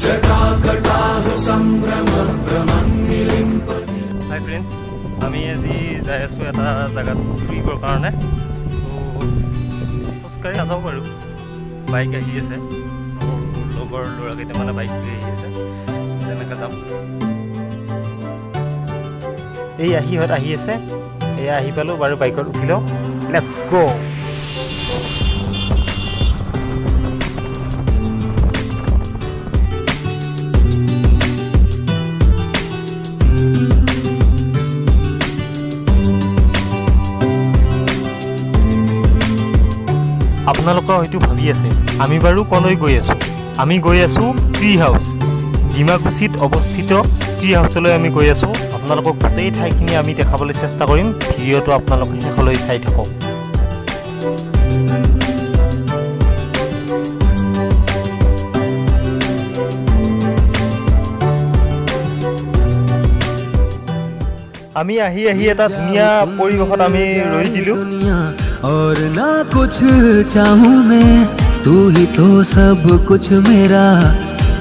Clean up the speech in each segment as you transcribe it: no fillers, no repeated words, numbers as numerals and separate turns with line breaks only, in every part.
হাই friends, আমি আজি যাই আছোঁ এটা জেগাত ফুৰিবৰ কাৰণে। ত' খোজকাঢ়ি নাযাওঁ বাৰু, বাইক আহি আছে। মোৰ লগৰ ল'ৰা কেইটামানে বাইক লৈ আহি আছে, তেনেকৈ যাম। এই সিহঁত আহি আছে। এয়া আহি পালোঁ বাৰু, বাইকত উঠি লওঁ। Let's go. আপোনালোকে হয়তো ভাবি আছে আমি বাৰু কলৈ গৈ আছোঁ। আমি গৈ আছোঁ ট্ৰী হাউচ, ডিমাকুছিত অৱস্থিত ট্ৰী হাউচলৈ আমি গৈ আছোঁ। আপোনালোকক গোটেই ঠাইখিনি আমি দেখাবলৈ চেষ্টা কৰিম। ভিডিঅ'টো আপোনালোকে শেষলৈ চাই থাকক। আমি আহি আহি এটা ধুনীয়া পৰিৱেশত আমি ৰৈ দিলোঁ।
दुनिया और ना कुछ चाहूं मैं, तू ही तो सब कुछ मेरा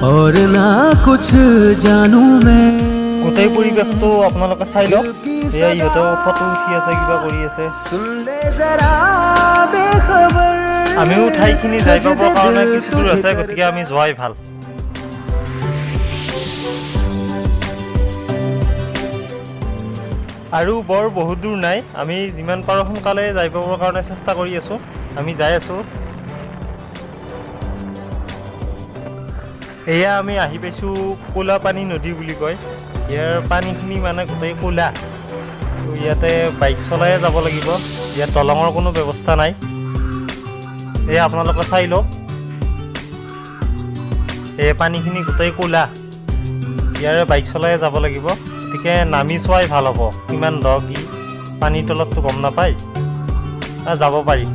और ना कुछ जानू मैं।
গোটেই পৰিৱেশটো আপোনালোকে চাই লওক। এয়া ইহঁতেও ফটো উঠি আছে, কিবা কৰি আছে।
सुन ले जरा बेखबर।
আমিও ঠাইখিনি যাই পাবৰ কাৰণে কিছু দূৰ আছে, গতিকে আমি যোৱাই ভাল। আৰু বৰ বহুত দূৰ নাই। আমি যিমান পাৰোঁ সোনকালে যাই পাবৰ কাৰণে চেষ্টা কৰি আছোঁ। আমি যাই আছোঁ। এয়া আমি আহি পাইছোঁ, ক'লাপানী নদী বুলি কয়। ইয়াৰ পানীখিনি মানে গোটেই ক'লা। ত' ইয়াতে বাইক চলায়ে যাব লাগিব, ইয়াত দলঙৰ কোনো ব্যৱস্থা নাই। এয়া আপোনালোকে চাই লওক, এই পানীখিনি গোটেই ক'লা। ইয়াৰে বাইক চলায়ে যাব লাগিব, গতিকে নামি চোৱাই ভাল হ'ব। কিমান দ কি পানীৰ তলততো গম নাপায়। যাব পাৰি।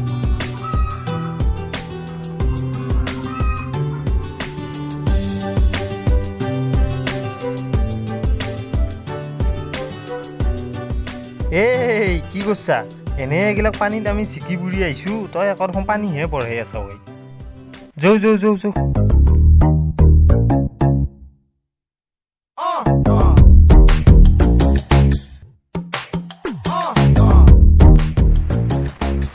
এই কি কৰছা? এনেই এইবিলাক পানীত আমি জিকি বুৰি আহিছোঁ, তই আকৌ দেখোন পানীহে বঢ়াই আছ। ঐ, যৌ যৌ যৌ যৌ।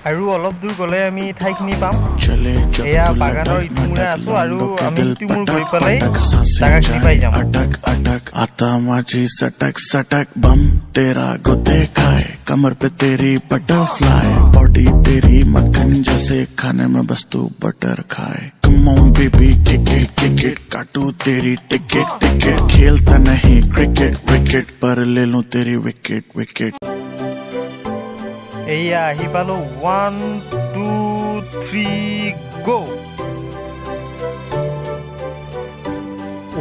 আৰু অলপ দূৰ গ'লে আমি ঠাইখিনি পাম।
चले जब
এয়া
तू
বাগানৰ
लटक
ইটো মূৰে
मटक
আছো আৰু
लौंडों के
আমি
दिल
ইটো মূৰ গৈ
पटक
পেলাই
पटक सांसें
জাগাখিনি
जाए
পাই যাম।
अटक अटक आता माझी सटक सटक बम तेरा गोते खाए, कमर पे तेरी बटरफ्लाई, बॉडी तेरी मक्खन जैसे, खाने में बस तू बटर खाए। Come on baby, kick it kick it, काटू तेरी टिकट टिकट, खेलता नहीं क्रिकेट विकेट पर ले लूं तेरी विकेट विकेट।
এইয়া আহি পালোঁ। 1, 2, 3, go.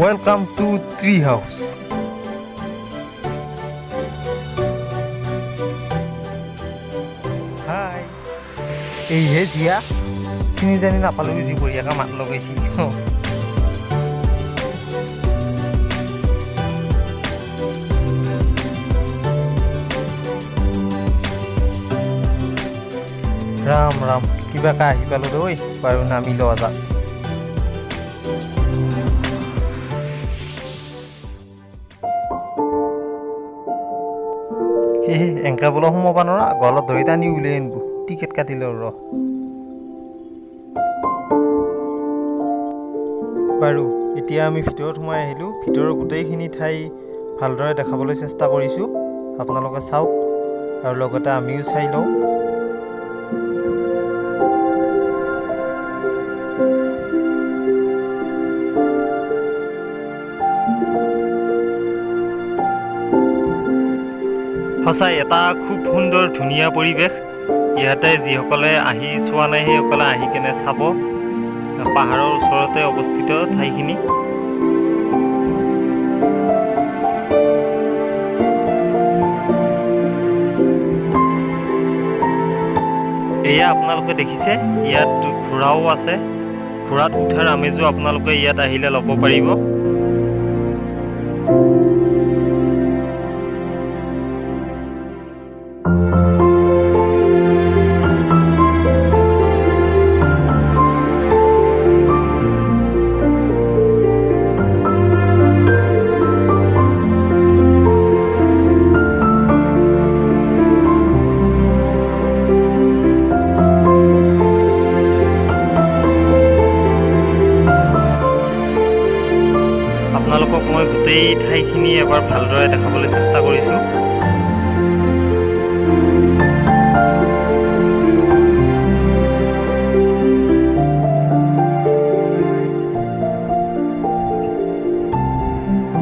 Welcome to Tree House. Hi, এইহে জীয়া। চিনি জানি নাপালোঁ, যি বঢ়িয়াকৈ মাত লগাইছি। ৰাম ৰাম, কিবাকে আহি পালোঁ দে ঐ। বাৰু, নামি লোৱা যাক। সেয়ে এংকে বোলে সোমাব নোৱাৰা, গলত ধৰি টানি উলিয়াই আনিব। টিকেট কাটি লওঁ ৰ। বাৰু, এতিয়া আমি ভিতৰত সোমাই আহিলোঁ। ভিতৰৰ গোটেইখিনি ঠাই ভালদৰে দেখাবলৈ চেষ্টা কৰিছোঁ। আপোনালোকে চাওক আৰু লগতে আমিও চাই লওঁ। সঁচাই এটা খুব সুন্দৰ ধুনীয়া পৰিৱেশ। ইয়াতে যিসকলে আহি চোৱা নাই, সেইসকলে আহি কেনে চাব। পাহাৰৰ ওচৰতে অৱস্থিত ঠাইখিনি। এয়া আপোনালোকে দেখিছে, ইয়াত ঘোঁৰাও আছে। ঘোঁৰাত উঠাৰ আমেজো আপোনালোকে ইয়াত আহিলে ল'ব পাৰিব। আপোনালোকক মই গোটেই ঠাইখিনি এবাৰ ভালদৰে দেখাবলৈ চেষ্টা কৰিছোঁ।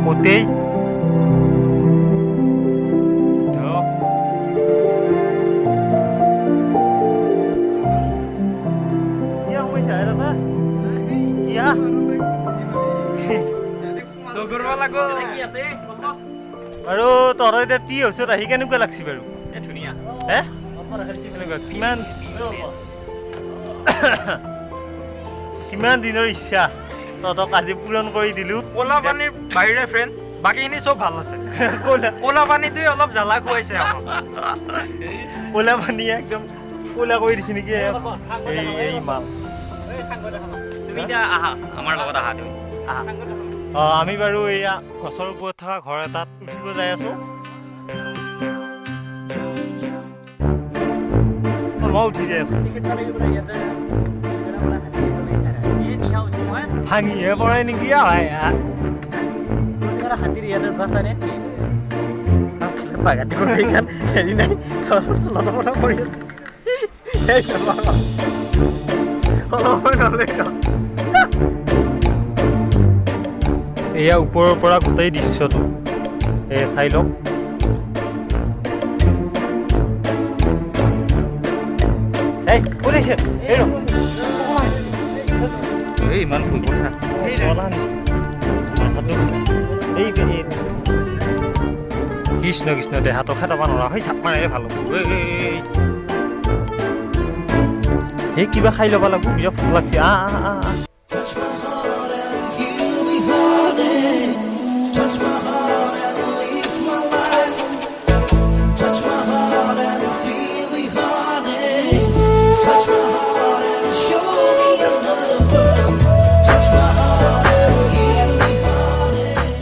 গোটেই ধ কিয়া সোমাইছা হে দাদা? কিয়া? বাৰু, তহঁতৰ এতিয়া টি হাউচত আহি কেনেকুৱা লাগছি বাৰু?
ধুনীয়া।
হে, কেনেকুৱা? কিমান কিমান দিনৰ ইচ্ছা তহঁতক আজি পূৰণ কৰি দিলোঁ।
ক'লা পানীৰ বাহিৰে ফ্ৰেণ্ড, বাকীখিনি চব ভাল আছে।
ক'লা
ক'লা পানীটোৱে অলপ জ্বালা খুৱাইছে আমাক।
ক'লা পানীয়ে একদম ক'লা কৰি দিছে নেকি এই মাল?
তুমি এতিয়া আহা, আমাৰ লগত আহা, তুমি আহা।
অঁ, আমি বাৰু এয়া গছৰ ওপৰত থকা ঘৰ এটাত উঠিব যাই আছোঁ। মই উঠি যাই আছোঁ। ভাঙিহে পৰে নেকি?
হাতীৰ ইয়াতে বাচানে হেৰি নাই, লটপট কৰি আছে। এই অলপ নহ'লে।
এয়া ওপৰৰ পৰা গোটেই দৃশ্যটো, এয়া চাই লওক। এই ওলাইছে, এই ৰ।
এই ইমান ভুল কথা।
বলা নি। মাথাটো এই কৃষ্ণ কৃষ্ণ, দেহাটো খেদাব নোৱাৰা হৈ থাক মাৰে ভাল হ'ব। এই, এই, এই। এই কিবা খাই ল'ব লাগিব, বিৰাট ভোক লাগছে। আ আ আ আ।
Touch my heart and heal me heartache. Touch my heart and live my life. Touch my heart and feel me heartache. Touch my heart and show me another world. Touch my heart and heal me heartache.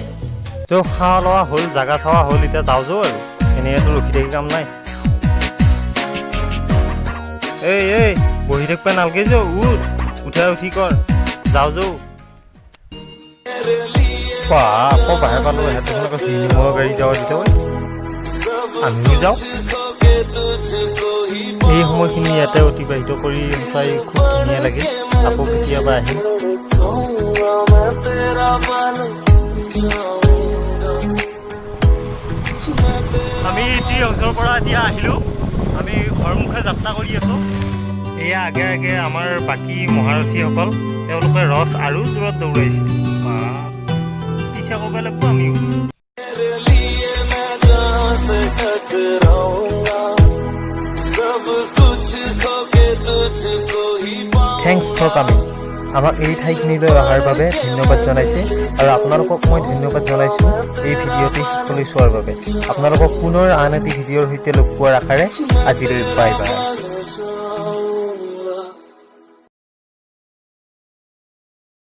চ' খোৱা লোৱা হ'ল, জাগা চাৱা হ'ল, এতিয়া যাওঁ যাওঁ আৰু এনেইতো ৰখি থাকি কাম নাই। এই এই বহি থাকিব নালাগে, যৌ উঠ, উঠা উঠি কৰ, যাওঁ যাওঁ। বা আকৌ বাহিৰ পালোঁ। সিহঁতে জিনিমৰ গাড়ী যাব দি থাকোঁ, আমিও যাওঁ। এই সময়খিনি ইয়াতে অতিবাহিত কৰি সঁচাই খুব ধুনীয়া লাগিল। আকৌ কেতিয়াবা আহিম।
मैं तेरा बन जाऊंगा।
আমি টি হাউচৰ পৰা এতিয়া আহিলোঁ, আমি ঘৰমুখে যাত্ৰা কৰি আছোঁ। এয়া আগে আগে আমাৰ বাকী মহাৰথীসকল, তেওঁলোকে ৰথ আৰু জোৰত দৌৰাইছে। বা পিছে ক'ব লাগিব আমিও।
तेरे लिए मैं जान से टकराऊंगा, सब कुछ खो के तुझको ही पाऊंगा।
Thanks for coming. আমাক এই ঠাইখিনিলৈ অহাৰ বাবে ধন্যবাদ জনাইছে আৰু আপোনালোকক মই ধন্যবাদ জনাইছোঁ এই ভিডিঅ'টি শেষলৈ চোৱাৰ বাবে। আপোনালোকক পুনৰ আন এটি ভিডিঅ'ৰ সৈতে লগ পোৱাৰ আশাৰে আজিলৈ বাই বাই।